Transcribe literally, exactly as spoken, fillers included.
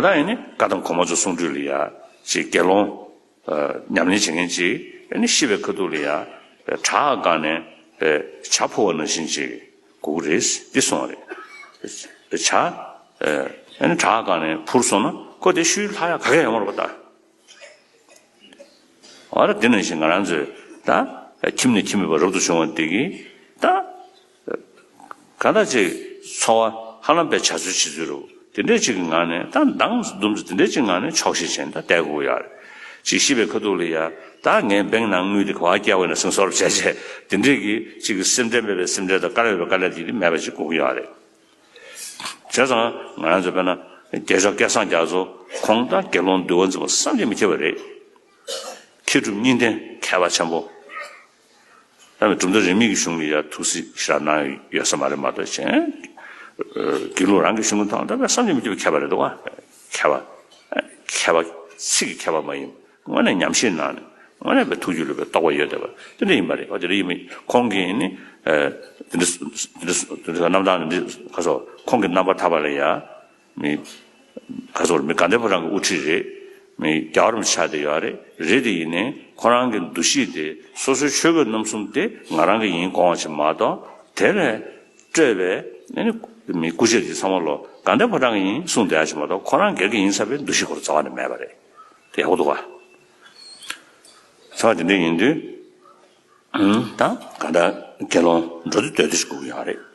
ད་ཡིན་ནི་བཀའ་གདམས་གོང་མ་ཚོ་གསུང་སྒྲོས་ལ་ཡ་ཅིག་དགེ་སློང་ཉམས་ལེན་བྱེད་མཁན་ཅིག་ཨ་ནི་ཤི་བའི་ཁ་ཐུག་ལ་ཡ་བྲག་སྒང་ནས་བྱ་འཕུར་བ་ནང་བཞིན་ཅིག་དགོས་ཀྱི་རེད་འདི་གསུངས་པ་རེད། བྱ་ཨ་ནི་བྲག་སྒང་ནས་འཕུར་སོང་ན་ཁོ་དེ་ཤུལ་ལྷག་ཡ་ག་གེ་ཡོང་མ་རེད་པ་ད། འོ་ན་དེ་ནང་བཞིན་ང་རང་ཚོས་ད་ཁྱིམ་ནས་ཁྱིམ་མེད་པར་རབ་ཏུ་བྱུང་བ་འདི་གིས་ད་གང་ལྟར་ཅིག་འཚོ་བ་ཧ་ལམ་པའི་བྱ་རྩོལ་བྱེད་ཚུལ་རུ་དེ་འདྲས་ཅིག་གི་ངང་ནས་ད་མདང་འདུམ་ཚོ་དེ་འདྲས་ཅིག་ངང་ནས་ཆོག་ཤེས་བྱས་ནས་ད་བསྡད་དགོས་ཀྱི་ཡོད་རེད། ཅིག་ཤི་བའི་ཁ་ཐུག་ལ་ཡ་ད་ངའི་བེང་ནང་དངུལ་དེ་ག་བ་བསྐྱལ་བ་ཡིན་ན་སེམས་གསོ་རུ་བྱས་བྱས་དེ་འདྲས་ཀྱི་ཅིག་གི་སེམས་ཁྲལ་མེད་པའི་སེམས་ཁྲལ་དང་དཀའ་ལས་མེད་པའི་དཀའ་ལས་དེ་མེད་པ་ཅིག་དགོས་ཀྱི་ཡོད་རེད། བྱས་ཙང་ང་རང་ཚོ་དཔེར་ན་རྒྱལ་མཆོག་སྐལ་བཟང་རྒྱ་མཚོ་ཁོང་དང་དགེ་སློང་འདུལ་བ་འཛིན་པ་བསམ་གྱིས་མི་ཁྱབ་པ་རེད། མཁས་གྲུབ་གཉིས་ལྡན་མཁས་པ་ཆེན་པོ། ད་ནི་གྲུབ་མཐའ་རིས་མེད་ཀྱི་གཞུང་ལ་ཡ་ཐུགས་སྲས་ཞེ་དྲག་གནང་ཡོད་ས་མ་རེད་མ་གཏོགས་གཞན། དགེ་ལུགས་རང་གི་གཞུང་གི་ཐོག་ད་དཔེ་བསམ་གྱིས་མི་ཁྱབ་པའི་མཁས་པ་རེད་འདུག་བ། མཁས་པ། མཁས་པ། ཚིག་གི་མཁས་པ་མ་ཡིན། དངོས་གནས་ཉམས་ཞིབ་གནང་ནས་དངོས་གནས་པའི་ཐུགས་རྒྱུད་ལ་པའི་རྟོགས་པ་ཡོད་བསྡད་པ་དེ་འདྲ་ཡིན་པ་རེད། འོ་དེ་འདྲ་ཡིན་མིན་ཁོང་གིས་ནི། དེ་འདྲ་དེ་འདྲ་དེ་འདྲ་རྣམ་ཐར་འདི་ག་སོ་ཁོང་གི་རྣམ་པར་ཐར་པ་ལ་ཡ། མི། ག་ཚོད་མི་དགའ་ལྡན་ཕོ་བྲང་གི་དབུ་ཁྲིད་རེད། མི་རྒྱལ་བ་རིན་པོ་ཆེ་ཆགས་བསྡད་ཡོད་རེད། རེད་དེ་ཡིན་ནའི་ཁོ་རང་གི་འདུ་ཤེས་དེ་སོ་སོའི་ཆོས་གོས་རྣམ་གསུམ་དེ་ང་རང་གི་ཡིན་དགོངས་པ་ཞིག་མ་གཏོགས་དེ་ལས་སྤྲོས་པའི་ཨ་ནི་མི་སྐུ་ཆས་དེ་ཚང་མ་ལོ་དགའ་ལྡན་ཕོ་བྲང་གི་ཡིན་གསུངས་བསྡད་ཡ་ཞིག་མ་གཏོགས་ཁོ་རང་སྒེར་གྱི་ཡིན་བསམ་པའི་འདུ་ཤེས་ཁོ་རང་རྩ་བ་ནས་མེད་པ་རེད། དེ་ཡག་པོ་འདུག་ག་ཚ་བ་དེ་འདྲ་ཡིན་དུས། ད་ག་ད་དགེ་སློང་འགྲོ་དུས་སྡོད་དུས་ཞིག་དགོས་ཀྱི་ཡོད་རེད།